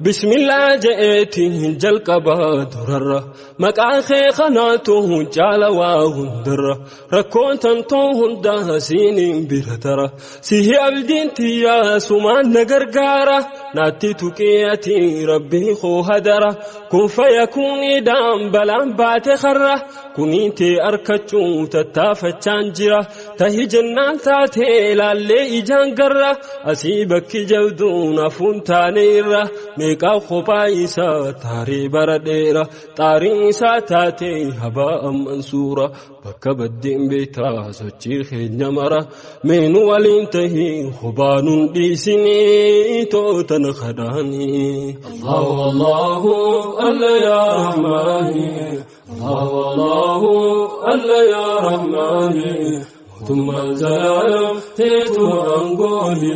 Bismillah je'eetiin jalqaba durarra maqaa kee kanaatu jaala waa hundarra rakkoon tantoo hundaa siiniin bira tara sihi abdiin tiyyaa sumaan na gargaara naatti tuqeetii rabbii koo hadara kun fayakuun idaan balaan baate karra kuniin tee arkachuu tattaafachaan jira tahi jennaan taatee laallee ijaan garra asii bakki jabduun hafuun taane irra meeqaa kophaa isaa taarii bara dheera xaariin isaa taatee habaa mansuura bakka baddeen beektaa sochii keenya mara meenu waliin tahii kophaa nun dhiisinii tootan kadhaanii. Allahu Allahu alla yaa Rahmaani Allahu Allahu alla yaa Rahmaani mootummaan zalaalam teetu aangooni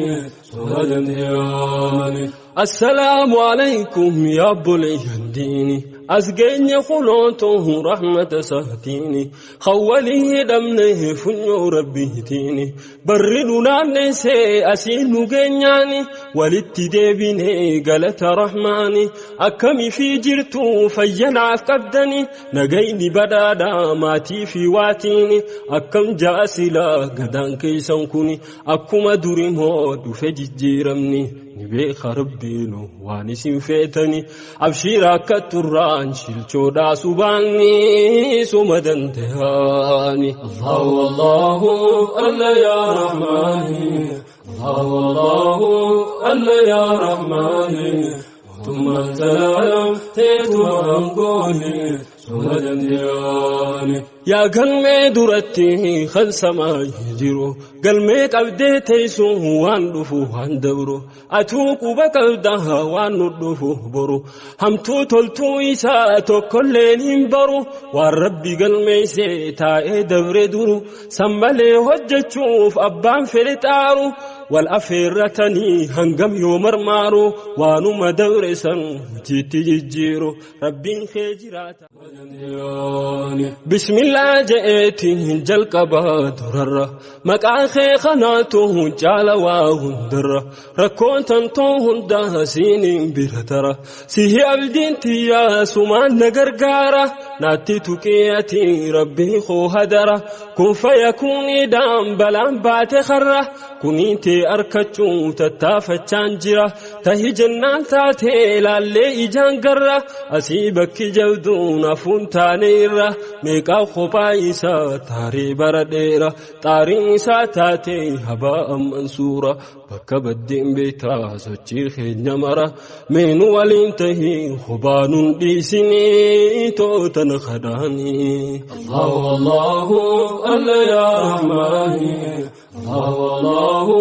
soba danda'ani. Assalaamu alaykum yaa obboleeyyan diini. Asgeenye kuloontoo rahmata saatiini hawwalii hidhamne funyoo rabbiitiini barri nu naanneessee asii nu geenyaani walitti deebine galata rahmaani akkamii fi jirtu fayyanaaf qabdani nagayni badhaadhaa maatii fi waatiini akkam ja'a silaa gadaan keessan kuni akkuma durimoo dhufe jijjiiramni. Ni beeka rabbiinu waan isin feetani abshiira akka turraan shilchoodhaa subaanni suma danda'ani. Allahu Allahu alla yaa Rahmaani Allahu Allahu alla yaa Rahmaani mootummaan zalaalam teetu aangooni suma danda'ani. Yaa galmee duratti kan samaa jiru galmee qabdee teessu waan dhufu waan dabru atuu quba qabdaa waan nu dhufu boru hamtuu toltuu isaa tokkolleen hin baru waan rabbi galmeessee taa'ee dabre duru san malee hojjechuuf abbaan fedhe xaaru wal afeerratanii hangam yoo marmaaru waanuma dabre san hojiitti jijjiiru rabbiin kee jiraata. Bismillah je'eetiin jalqaba durarra maqaa kee kanaatu jaala waa hundarra rakkoon tantoo hundaa siiniin bira tara sihi abdiin tiyyaa sumaan na gargaara naatti tuqeetii rabbii koo hadara kun fayakuun idaan balaan baate karra kuniin tee arkachuu tattaafachaan jira tahi jennaan taatee laallee ijaan garra asii bakki jabduun hafuun taane irra meeqaa kophaa isaa taarii bara dheera xaariin isaa taatee habaa mansuura bakka baddeen beektaa sochii keenya mara meenu waliin tahii kophaa nun dhiisinii tootan kadhaanii. Allahu Allahu alla yaa Rahmaani Allahu Allahu